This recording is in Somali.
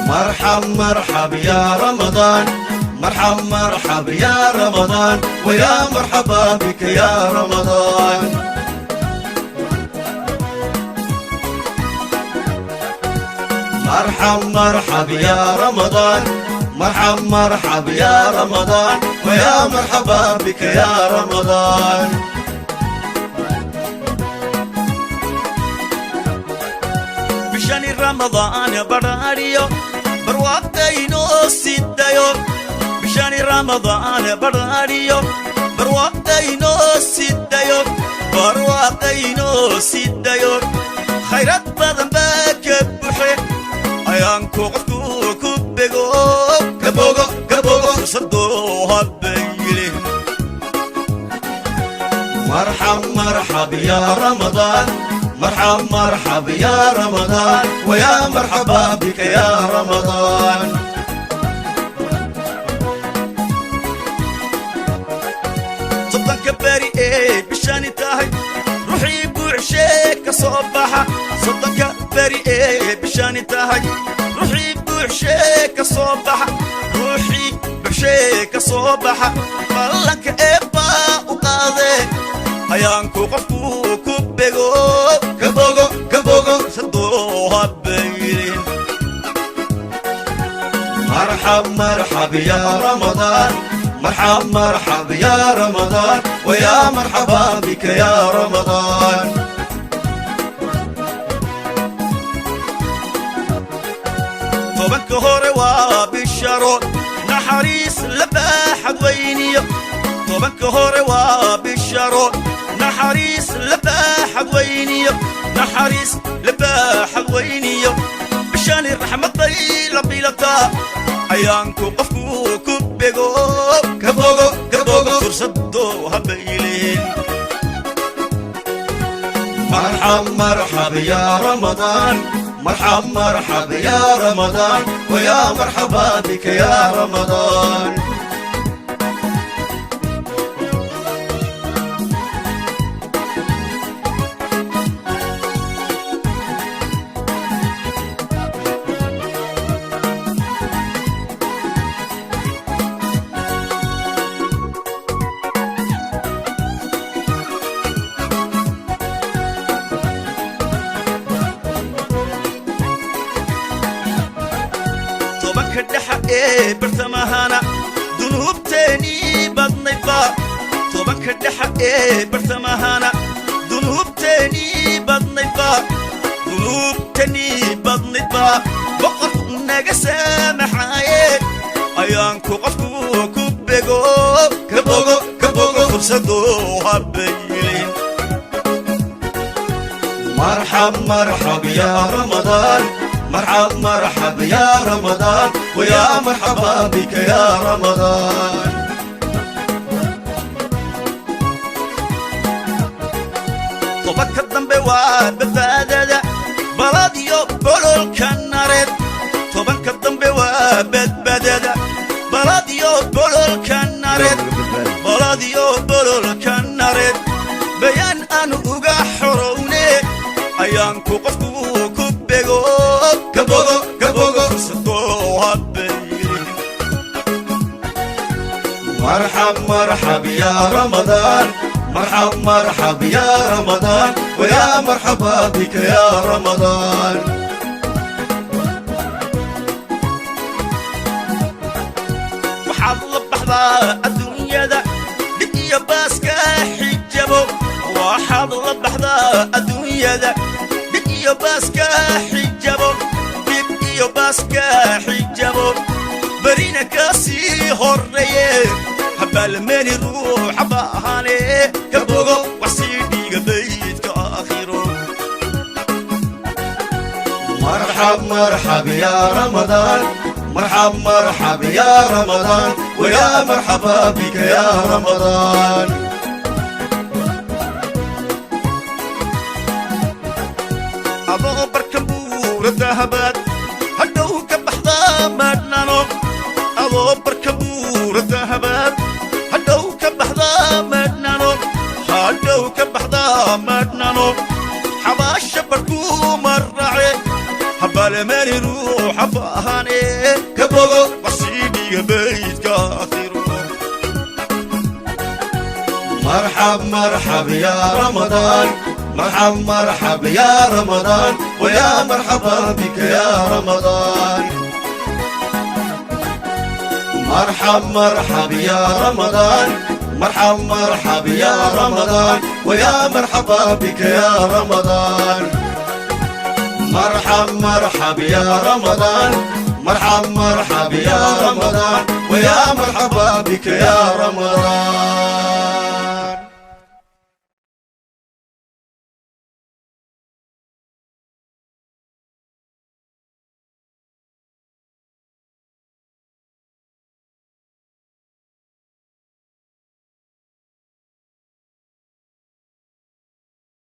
مرحب مرحب يا رمضان، مرحب مرحب يا رمضان، ويا مرحبا بك يا رمضان. مرحب مرحب يا رمضان، مرحب مرحب يا رمضان، ويا مرحبا بك يا رمضان. Bishani Ramadaan badhaadhiyo barwaaqdaynoo sidayo. Bishani Ramadaan badhaadhiyo barwaaqdaynoo sidayo, barwaaqdaynoo sidayo. Khayrad badan baa ka buxe, ayaanku qofku ku bego, kabogo kabogo, fursadoo habayile. مرحب مرحب يا رمضان، مرحب مرحب يا رمضان، ويا مرحبا بك يا رمضان. 30-ka beri ee bishani tahay, ruuxii buuxshee ka soo baxa. 30-ka beri ee bishani tahay, ruuxii buuxshee ka soo baxa, ruuxii buuxshee ka soo baxa, ballanka eebbaa u qaadee, ayaanku qofku ku bego, kabogo kabogo, sadoo habayrin. مرحب مرحب يا رمضان، مرحب مرحب يا رمضان، ويا مرحبا بك يا رمضان. 10-ka hore waa bisharo naxariis la baaxad weyniyo. 10-ka hore waa bisharo naxariis la baaxad weyniyo, naxariis la baaxad weyniyo. Bishani raxmadday la bilataa, ayaanku qofku ku bego, kabogo kabogo, fursadoo habayleen. مرحب مرحب يا رمضان، مرحب مرحب يا رمضان، ويا مرحبا بك يا رمضان. 10-ka dhexa ee bartamahana dunuubteenii badnaydba. 10-ka dhexa ee bartamahana dunuubteenii badnaydba, dunuubteenii badnaydba, boqorku naga saamaxaaye, ayaanku qofku ku bego, kabogo kabogo, fursadoo habayleen. مرحب مرحب يا رمضان، مرحب مرحب يا رمضان، ويا مرحبا بك يا رمضان. 10-ka dambe waa badbaadada baladiyo bololka nareed. 10-ka dambe waa badbaadada baladiyo bololka nareed, baladiyo bololka nareed. Bayaan aan uga xorowne, ayaanku qofku ku bego, kabogo kabogo, fursadoo habayrin. مرحب مرحب يا رمضان، مرحب مرحب يا رمضان، ويا مرحبا بك يا رمضان. Waxaad la baxdaa adduunyada dhib iyo baaska xijabo. Waxaad la baxdaa adduunyada dhib iyo baaska xijabo, dhib iyo baaska xijabo. Berina ka sii horreeye, habaalmeeni ruuxa baahane, ka bogo wax sii dhiiga baydka aakhiro. مرحب يا رمضان، مرحب مرحب يا رمضان، ويا مرحبا بك يا رمضان. Adoo barka buura dahabaad hadhow ka baxdaa maadhnano, adoo barka buura dahabaad hadhow ka baxdaa maadhnano, hadhow ka baxdaa maadhnano, xabaasha barkuu marace habaalemani ruuxa baahane Ka bogo wasiidhiga baydka akhiro. مرحب مرحب يا رمضان، مرحب مرحب يا رمضان، ويا مرحبا بك يا رمضان. مرحب مرحب يا رمضان، مرحب مرحب يا رمضان، ويا مرحبا بك يا رمضان. مرحب مرحب يا رمضان، مرحب مرحب يا رمضان، ويا مرحبا بك يا رمضان.